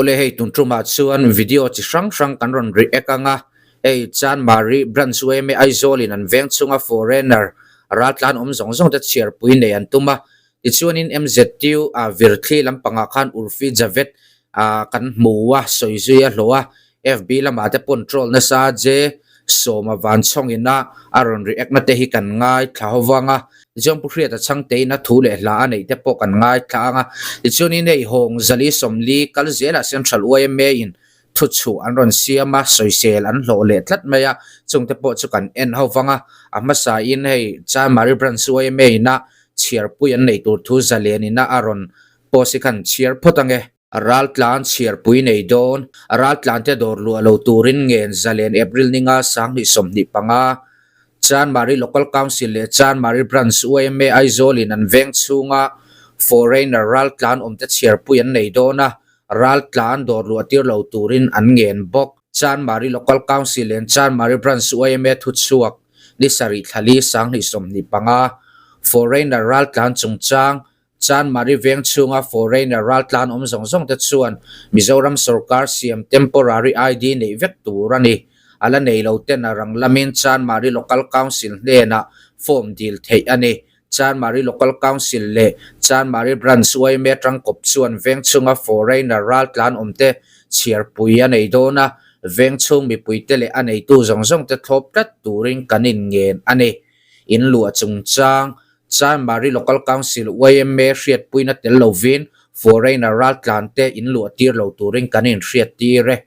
Awle hei tun tumah chuan video chi hrang hrang kan rawn react anga, hei Chanmari branch yma Aizawl in an veng chhunga foreigner raltlan awm zawng zawng te chhiarpui nei an tum a, tichuanin MZU ah virthli lampangah khan Urfi Javed ah kan hmu a, sawi zui a hlawh a, FB lamah te pawn troll nasa je sawma van chhawngin a a rawn react na te hi kan ngaithla ho vang a, tichuan Pu Hriata Chhangtein a thu leh hla a neih te pawh kan ngaithla ang a, tichuanin hei Hawng Zali Sawmli kal zelah Central yma in thu chhuh an rawn siam a, sawisel an hlawh leh tlat mai a, chung te pawh chu kan en ho vang a, a hmasa in hei Chanmari Branch yma in a chhiarpui an neih tur thu zalen in a a rawn post hi khan chhiar phawt ang e. Raltlan chhiarpui nei dawn. Raltlante dawr luah lo turin ngen zalen April ninga 2025 Chanmari Local Council leh Chanmari Branch yma Aizawl in an veng chhunga foreigner raltlan awmte chhiarpui an nei dawn a, raltlan dawr luah tir lo turin an ngen bawk. Chanmari Local Council leh Chanmari Branch yma thuchhuak ni sarih thlali 2025 Foreigner raltlan chungchang Chanmari veng chhunga foreigner raltlan awm zawng zawng te chuan Mizoram sawrkar siam temporary ID neih vek tur a ni. A la nei lo ten a rang lamin Chanmari Local Council hnenah form dil theih a ni. Chanmari Local Council leh Chanmari Branch yma tangkawp chuan veng chhunga foreigner raltlan awm te chhiarpui a nei dawn a, veng chhung mipuite leh a neitu zawng zawng te thlawp tlat turin kan inngen a ni. In luah chungchang Chanmari Local Council yma hriatpuina tel lovin foreigner raltlante in luah tir lo turin kan inhriattir e.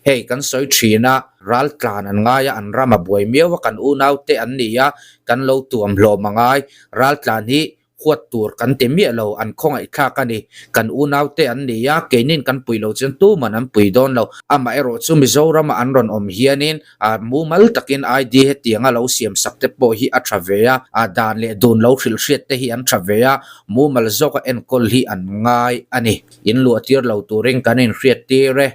Hei kan sawi thin a, raltlan an ngai a, an ram a buai miau a, kan unaute an ni a, kan lo tuam hlawm a ngai. Raltlan hi huat tur kan ti miah lo, an khawngaihthlak a ni. Kan unaute an ni a, keinin kan pui lo chuan tuman an pui dawn lo. Amaherawh chu Mizorama an rawn awm hianin A mumal takin ID hetianga lo siam sak te pawh hi a tha ve a, a dan leh dun lo hrilh hriat te hi an tha ve a, mumal zawka enkawl hi an ngai a ni. In luah tir lo turin kan inhriat tir e.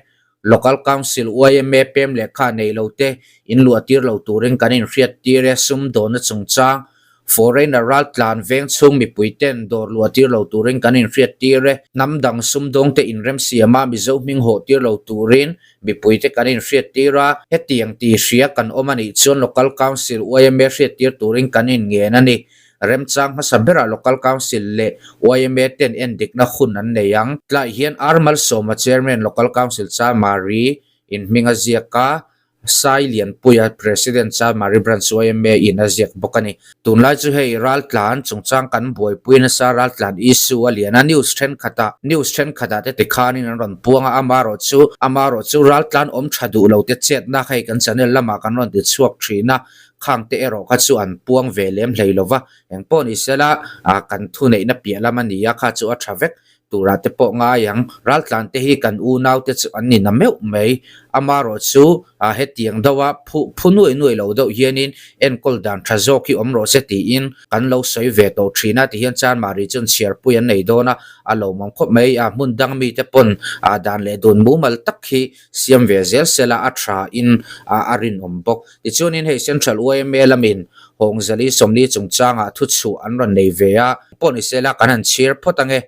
Local Council yma pem lehkha nei lo te in luah tir lo turin kan inhriat tir e, sumdawnna chungchang Foreigner raltlan veng chhung mipui ten dawr luah tir lo turin kan inhriat tir e. Hnam dang sumdawngte inremsiama Mizo hming hawh tir lo turin mipuite kan inhriat tir a. Hetiang tih hria kan awm a nih chuan Local Council yma hriat tir turin kan inngen a ni. Remchang hmasa berah Local Council leh yma ten endikna hun an nei ang. Tlai hian R Malsawma Chairman Local Council Chamari in hming a ziak a. Sai Lianpuia President Chanmari Branch yma in a ziak bawk a ni. Tunlai chu hei raltlan chungchang kan buaipui nasa raltlan issue a lian a, news thenkhatah news thenkhatah te tikhanin an rawn puang a, amarawhchu amarawhchu raltlan awm tha duh lo te chetna hei kan channel lamah kan rawn ti chhuak thin a, khang te erawh kha chu an puang ve lem hlei lova, engpawh ni sela kan thuneihna piah lam a ni a, kha chu a tha vek. Turah te pawh ngai ang. Raltlan te hi kan unau te chu an ni na meuh mai. Amarawh chu hetiang deuh a phu phu nuai nuai lo deuh hianin enkawl dan tha zawk hi awm rawh se tiin kan lo sawi ve tawh thin a tihian Chanmari chuan chhiarpui an nei dawn a, a lawmawm khawp mai. A hmun dang mite pawn dan leh dun mumal tak hi siam ve zel sela a tha in a rinawm bawk. Tichuanin hei Central yma lamin Hawngzali Sawmli chungchangah thuchhuah an rawn nei ve a, pawh ni sela kan han chhir phawt ange.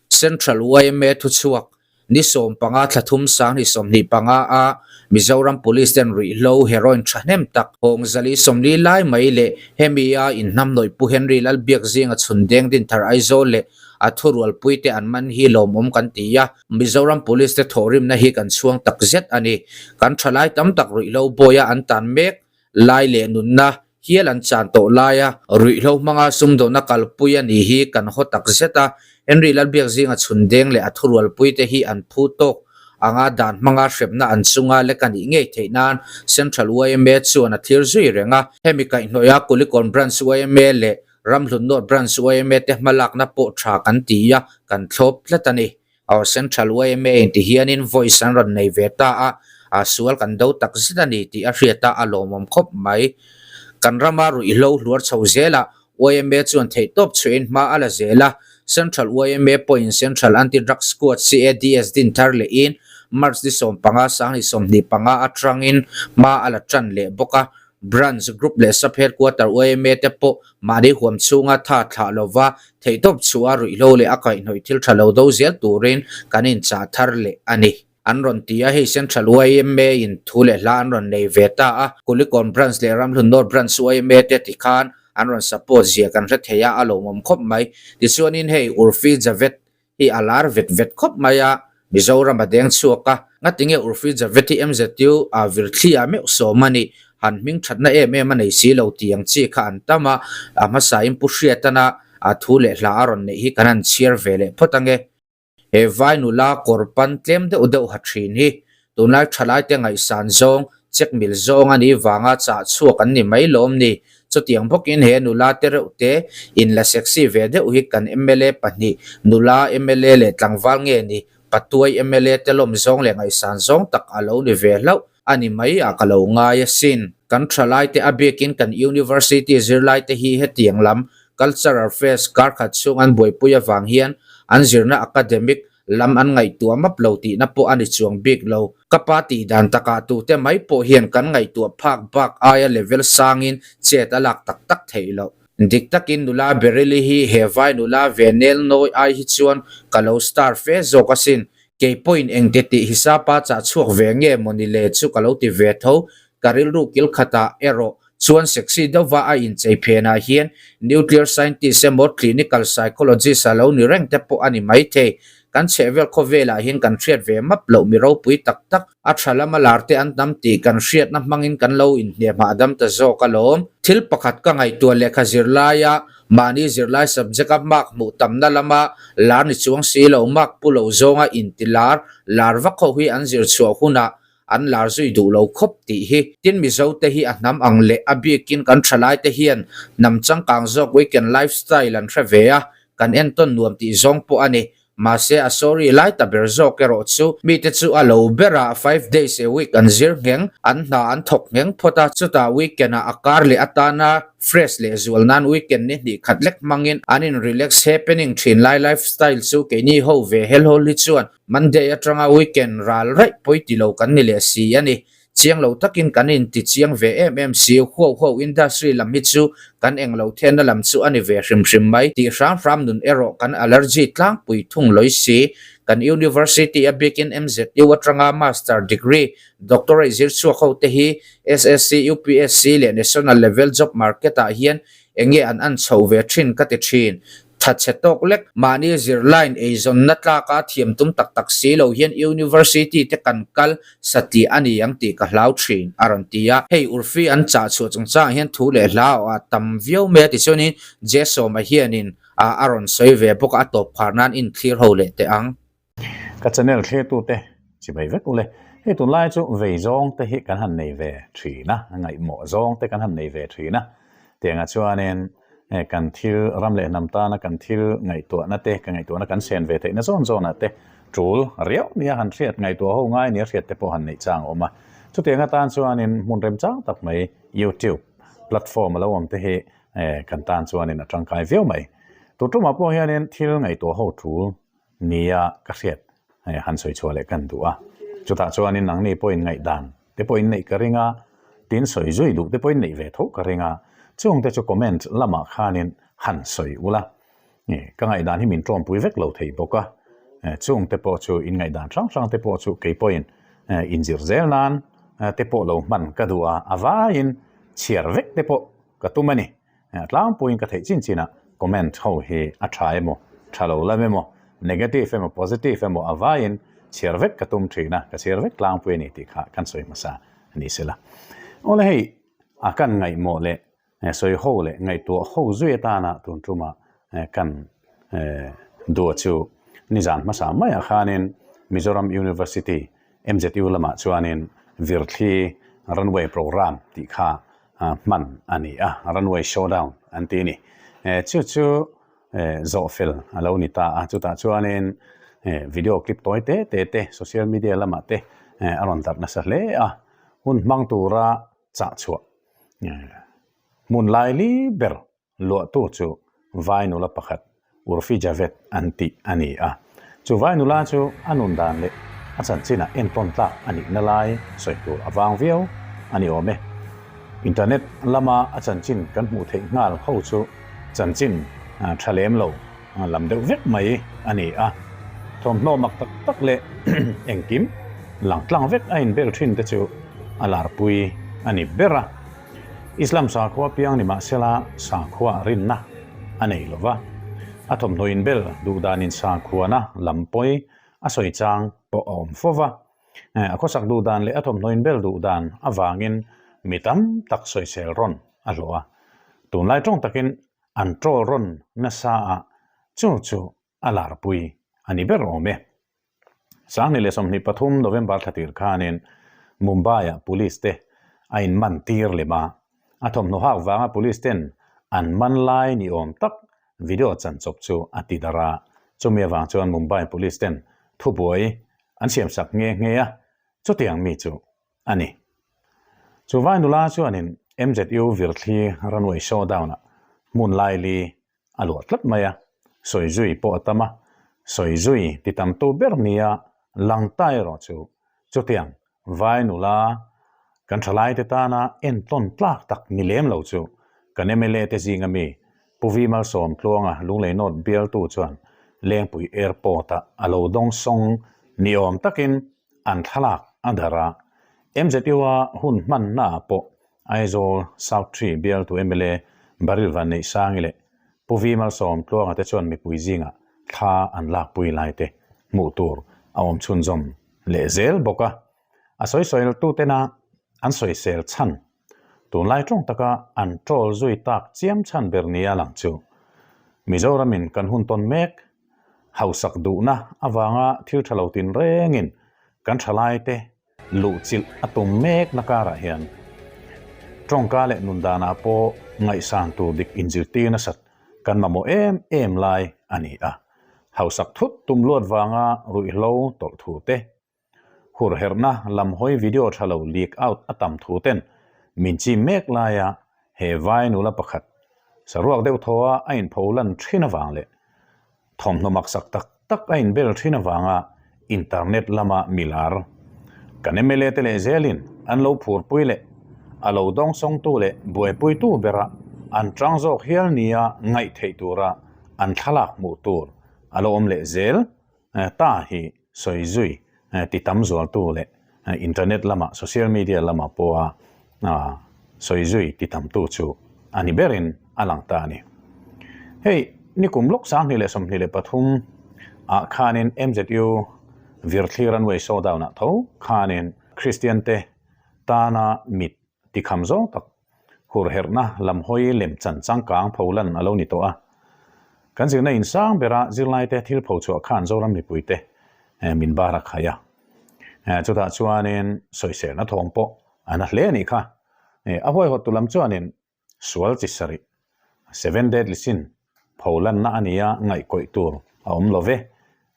Central yma thuchhuak ni 15 thla thum 2025 a Mizoram Police ten ruihhlo heroin thahnem tak Hawngzali 40 lai mai leh hemi a inhnamhnawih Pu Henry Lalbiakzinga chhun deng Dinthar Aizawl leh a thurualpui te an man hi lawmawm kan ti a, Mizoram Police te thawhrimna hi kan chhuang tak zet a ni. Kan thalai tam tak ruihhlo bawia an tan mek lai leh nunna hial an chan tawh laia ruihhlo hmanga sumdawnna kalpui a nih hi kan haw tak zet a. Henry Lalbiakzinga chhun deng leh a thurualpui te hi an phu tawk anga dan hmanga hremna an chunga lek a nih ngei theih nan Central yma chuan a thlir zui reng a. Hemi kaihhnawih a Kulikawn Branch yma leh Ramhlun North Branch yma te hmalakna pawh tha kan ti a, kan thlawp tlat a ni. Aw Central yma in ti hianin voice an rawn nei ve ta a, a sual kan do tak zet a ni tih a hriat a, a lawmawm khawp mai. Kan rama ruihhlo hluar chho zelah yma chuan theihtawp chhuahin hma a la zel a, Central yma pawhin Central Anti-Drug Squad, CADS, din thar lehin March ni 15, 2025 atangin hma a la tan leh bawk a. Branch, Group leh Sub Headquarter yma te pawh mahni huam chhunga tha thlah lova theihtawp chhuah a ruihhlo leh a kaihhnawih thil tha lo do zel turin kan inchah thar leh a ni. An rawn ti a, hei Central yma in thu leh hla an rawn nei ve ta a, Kulikawn Branch leh Ramhlun North Branch yma te tikhan an rawn support zia kan hre thei a, a lawmawm khawp mai. Tichuanin hei Urfi Javed hi a lar vet vet khawp mai a, Mizoram a deng chhuak a, ngatinge Urfi Javed hi MZU ah virthli ah meuh sawm a nih, han hming thatna em em a nei si lo tih ang chi kha an tam a, a hmasain Pu Hriatana a thu leh hla a rawn neih hi kan han chhiar ve leh phawt ange. He vai nula kawr pan tlem deuh deuh ha thin hi tunlai thalaite ngaihsan zawng, check mil zawng a nih vanga chah chhuak an ni mai lawm ni. Chutiang bawkin he nula te reuh te in la sexy ve deuh hi kan mla pahnih, nula mla leh tlangval nge ni, patuai mla te lawm zawng leh ngaihsan zawng tak a lo ni ve hlauh a ni mai a ka lo ngai asin. Kan thalaite a biakin kan university zirlaite hi hetiang lam cultural fest kar khat chhung an buaipui avang hian an zirna academic lam an ngaihtuah map lo tihna pawh a ni chuang bik lo. Ka pa tih dan takah tute mai pawh hian kan ngaihtuah phak bak aia level sangin chet a lak tak tak theih loh. Dik takin nula Beryl-i hi he vai nula ve nel nawi ai hi chuan ka lo star fe zawk asin. Kei pawhin engte tih hisapa chah chhuak ve nge mawni le chu ka lo ti ve tho. Ka rilru kil khatah erawh Chuan sexy deuhva a inchei phenah hian nuclear scientist emaw clinical psychologist a lo ni reng te pawh a ni maithei. Kan chhehvel khawvelah hian kan hriat ve map loh mi ropui tak tak, a tha lama lar te an tam tih kan hriatna hmangin kan lo inhniam hahdam ta zawk alawm. Thil pakhat ka ngaihtuah lehkha zirlaia mahni zirlai subject a mark hmuh tamna lama lar ni chuang si lo mark pu lo zawnga inti lar lar vak ho hi an zir chhuah hunah an lar zui duh lo khawp tih hi. Tin Mizo te hi a hnam ang leh a bikin kan thalai te hian hnam changkang zawk weekend lifestyle an hre ve a, kan entawn nuam tih zawng pawh a ni. Mahse a sorry lai ta ber zawk erawh chu mite chu a lo berah 5 days a week an zir ngheng, an hna an thawk ngheng phawt a, chutah weekend ah a kar leh atana fresh leh zual nan weekend ni hnih khat lek hmangin an in relax happening thin lai lifestyle chu keini ho ve helhawl hi chuan Monday atanga weekend ral raih pawi ti lo kan ni leh si a ni. Chiang lo takin kan inti chiang ve em em si. Huau huau industry lam hi chu kan eng lo thianna lam chu a ni ve hrim hrim mai. Tih hram hram nun erawh kan allergy tlangpui thung lawi si. Kan university a bikin MZU atanga master degree, doctorate zir chhuak ho te hi SSC, UPSC leh national level job market ah hian enge an an chhoh ve thin ka ti thin. Thatchhe tawk lek, mahni zirlain eizawnna tlaka thiam tum tak tak si lo hian University te kan kal satliah a ni ang tih ka hlau thin, a rawn ti a. Hei Urfi an chah chhuah chungchangah hian thu leh hla a tam viau mai a ti chuanin Jesawma hianin a rawn sawi ve bawk a, a tawp phar nan inthlir ho leh teh ang. Ka channel thlirtute chi mai vek ule. Hei tunlai chu vei zawng te hi kan han nei ve thin a, ngaihmawh zawng te kan han nei ve thin a. Tiangah chuanin kan thil ram leh hnam tana kan thil ngaihtuahna te, ka ngaihtuahna kan sen ve theihna zawn zawnah te tul riau nia han hriat ngaihtuah ho ngai nia hriat te pawh han neih chang a awm a. Chutiang atan chuanin hmun remchang tak mai YouTube platform a lo awm te hi kan tan chuanin a tangkai viau mai. Tutumah pawh hianin thil ngaihtuah ho tul Nia ka hriat hei han sawi chhuah leh kan duh a, chutah chuanin nangni pawhin ngaihdan te pawhin neih ka ring a, tin sawi zui duh te pawhin neih ve tho ka ring a, chung te chu comment lamah khanin han sawi ula, ka ngaihdan hi min tawmpui vek lo thei bawk a, chung te pawh chu in ngaihdan hrang hrang te pawh chu kei pawhin inzir zel nan te pawh lo hman ka duh a, a vaiin chhiar vek te pawh ka tum a ni. Tlangpuiin ka theih chin chinah comment ho hi a tha emaw, tha lo lam emaw, negative emaw, positive emaw a vaiin chhiar vek ka tum thin a, ka chhiar vek tlangpui a ni tih kha kan sawi hmasa a ni sela. Awle hei a kan ngaihmawh leh sawi ho leh ngaihtuah ho zui atana tun tumah kan duh chu nizan hmasa maiah khanin Mizoram University MZU lamah chuanin Virthli Runway Programme tih kha hman a ni a, Runway Showdown an ti a ni. Chu chu zawh fel a lo ni ta a, chutah chuanin video clip tawi te te te social media lamah te a rawn darh nasa hle a, hun hmang tura chah chhuah hmun laili ber Luahtu chu vai nula pakhat Urfi Javed an tih a ni a. Chu vai nula chu a nun dan leh a chanchinah entawn tlak a nihna lai sawi tur a vang viau a ni awm e. Internet lama a chanchin kan hmuh theih nghal ho chu chanchin tha lem lo lam deuh vek mai a ni a. Thawmhnaw mak tak tak leh engkim lang tlang vek a inbel thin te chu a larpui a ni ber a. Islam sakhua piang ni mahsela sakhua rinna a nei lo va, a thawmhnaw inbel duh danin sakhuana lam pawi a sawi chang pawh a awm fo va. A khawsak duh dan leh a thawmhnaw inbel duh dan avangin mi tam tak sawisel rawn a hlawh a. Tunlai tawng takin an troll rawn nasa a, chu chu a larpui a ni ber awm e. 2023 November thla tir khanin Mumbai-ah police te a inman tir lem a, a thawmhnaw hak vanga police ten an man lai ni awm tak video chanchawp chu a ti darh a, chumi avang chuan Mumbai police ten thubuai an siamsak nghe nghe a, chutiang mi chu a ni. Chu vai nula chuanin MZU Virthli Runway Showdown-ah hmun laili a luah tlat mai a, sawi zui pawh a tam a, sawi zui ti tamtu ber nia lang ta erawh chu chutiang vai nula kan thalaite tana entawn tlak tak ni lem lo chu kan mla te zinga mi Pu Vi Malsawm Tluanga Lunglei North bialtu chuan Lengpui Airport-ah a lo dawngsawng ni awm takin an thlalak a darh a, MZU-a hun hmannaah pawh Aizawl South Tree bialtu mla Baryl Vanneihsangi leh Pu Vi Malsawm Tluanga te chuan mipui zingah thla an lakpui lai te hmuh tur a awm chhunzawm leh zel bawk a. A sawisawitu tena an sawisel chhan tunlai tawng taka an troll zui tak chiam chhan ber nia lang chu Mizoramin kan hun tawn mek hausak duhna avanga thil tha lo tin rengin kan thalaite Luhchilh a tum mekna karah hian tawngka leh nun danah pawh ngaihsan tur dik inzirtir nasat kan mamawh em em lai a ni a. Hausak thut tum luat vanga ruihhlo tawlh thu te, hurherhna lam hawi video tha lo leak out a tam thu ten min chim mek laia he vai nula pakhat saruak deuh thaw a a inpho lan thin avang leh Thawmhnaw maksak tak tak a inbel thin avanga internet lama milar kan mla te leh zelin an lo phurpui leh a lo dawngsawngtu leh buaipuitu bera an tang zawk hial nia ngaih theih tura an thlalak hmuh tur a lo awm leh zel ta hi sawi zui ti tam zualtu leh internet lamah social media lamah pawha sawi zui ti tamtu chu a ni berin a lang ta a ni. Hei nikum lawk 2023 ah khanin MZU Virthli Runway Showdown ah tho khanin Kristian te tana mit tikham zawng tak hurherhna lam hawi lem chan changkang pholan a lo ni tawh a. Kan zirna in sang bera zirlaite thil pho chhuah khan Zoram mipuite min bar a khai a. Chutah chuanin sawiselna thawm pawh a na hle a nih kha. A huaihawttu lam chuanin sual chi sarih, seven deadly sin, pholanna a nia ngaihkawih tur a awm lo ve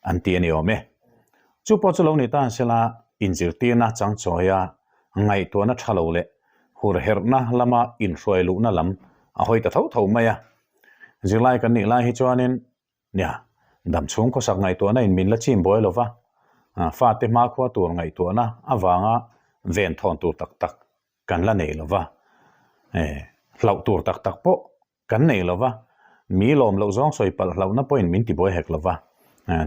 an ti a ni awm e. Chu pawh chu lo ni ta sela inzirtirna changchawia ngaihtuahna tha lo leh hurherhna lama inhruai luhna lam a hawi ta tho tho mai a. Zirlai kan nih lai hi chuanin nia damchhung khawsak ngaihtuahna in min la chim buai lo va, fate hmakhua tur ngaihtuahna avanga venthawn tur tak tak kan la nei lo va, hlauh tur tak tak pawh kan nei lo va, mi lawm loh zawng sawi palh hlauhna pawhin min tibuai hek lo va,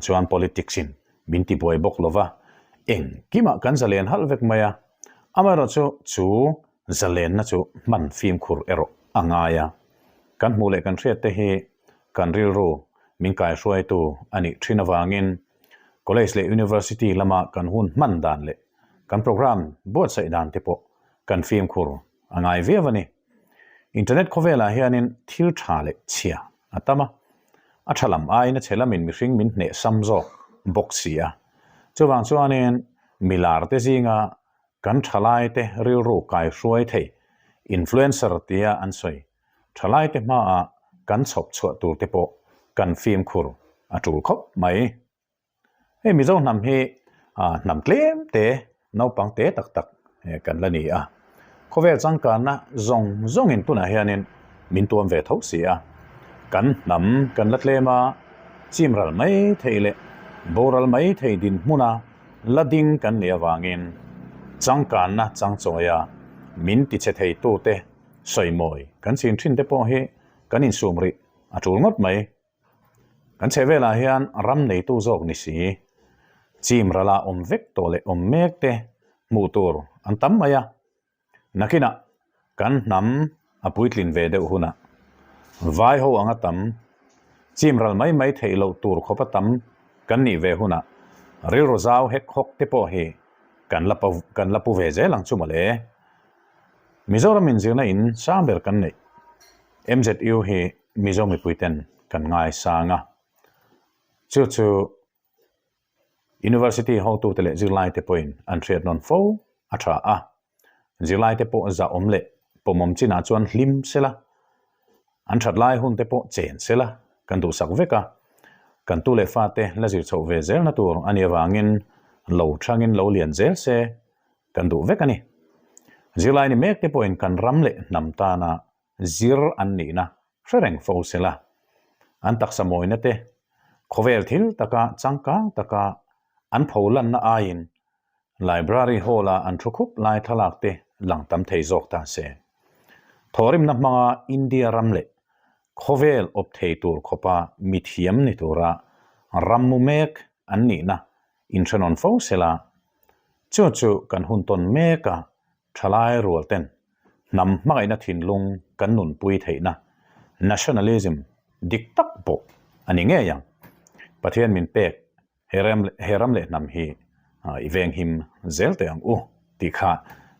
chuan politics in min tibuai bawk lo va, engkimah kan zalen halh vek mai a, amaherawhchu chu zalenna chu hman fimkhur erawh a ngai a, kan hmuh leh kan hriat te hi kan rilru min kaihruaitu a nih thin avangin college leh university lama kan hun hman dan leh kan program buatsaih dan te pawh kan fimkhur a ngai viau a ni. Internet khawvelah hianin thil tha leh chhia a tam a, a tha lam aiin a chhe lamin mihring min hneh sam zawk bawk si a. Chuvang chuanin milar te zinga kan thalaite rilru kaihruai thei influencer tia an sawi thalaite hmaah kan chhawp chhuah tur te pawh kan fimkhur a tul khawp mai. Hei Mizo hnam hi hnam tlem te naupang te tak tak kan la ni a, khawvel changkanna zawng zawngin tunah hianin min tuam ve tho si a, kan hnam kan la tlem a, chim ral mai thei leh boral mai thei dinhmuna la ding kan nih avangin changkanna changchawia min tichhe theitute. Sawimawi kan chin thin te pawh hi kan insum rih a tul ngawt mai. Kan chhehvelah hian ram neitu zawk ni si, chim rala awm vek tawh leh awm mek te hmuh tur an tam mai a. Nakinah kan hnam a puitlin ve deuh hunah vai ho anga tam, chim ral mai mai theih loh tur khawpa tam kan nih ve hunah rilru zau hek hawk te pawh hi kan la kan la pu ve zel ang chu mawle. Mizoram inzirna in sang ber kan neih MZU hi Mizo mipuiten kan ngaisang a, chu chu University hotute leh zirlaite pawhin an hriat nawn fo a tha a, zirlaite pawh zahawm leh pawmawm chinah chuan hlim sela, an that lai hunte pawh chen sela kan duhsak vek a, kan tu leh fate la zir chhoh ve zelna tur a nih avangin lo thangin lo lian zel se kan duh vek a ni. Zirlai ni mek te pawhin kan ram leh hnam tana zir an nihna hre reng fo sela, an taksa mawina te khawvel thil taka changkang taka an pho lanna aiin Library Hall-a an thu khup lai thlalak te lang tam thei zawk ta se. Thawhrimna hmanga India ram leh khawvel awp thei tur khawpa mithiam ni tura ram mu mek an nihna inhrenawn fo sela, chu chu kan hun tawn mek a thalai rual ten hnam hmangaihna thinlung kan nunpui theihna nationalism dik tak pawh a ni ngei ang. Pathian min pek he ram he ram leh hnam hi i venghim zel teh ang u tih kha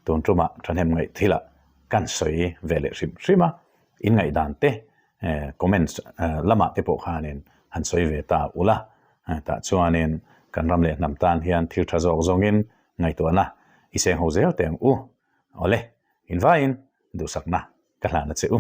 tun tumah thahnem ngaih thilah kan sawi ve leh hrim hrim a, in ngaihdan te comments lamah te pawh khanin han sawi ve ta ula tah chuanin kan ram leh hnam tan hian thil tha zawk zawngin Ngaihtuahna i seng ho zel teh ang u. Awle, invaiin duhsakna ka hlan a che u.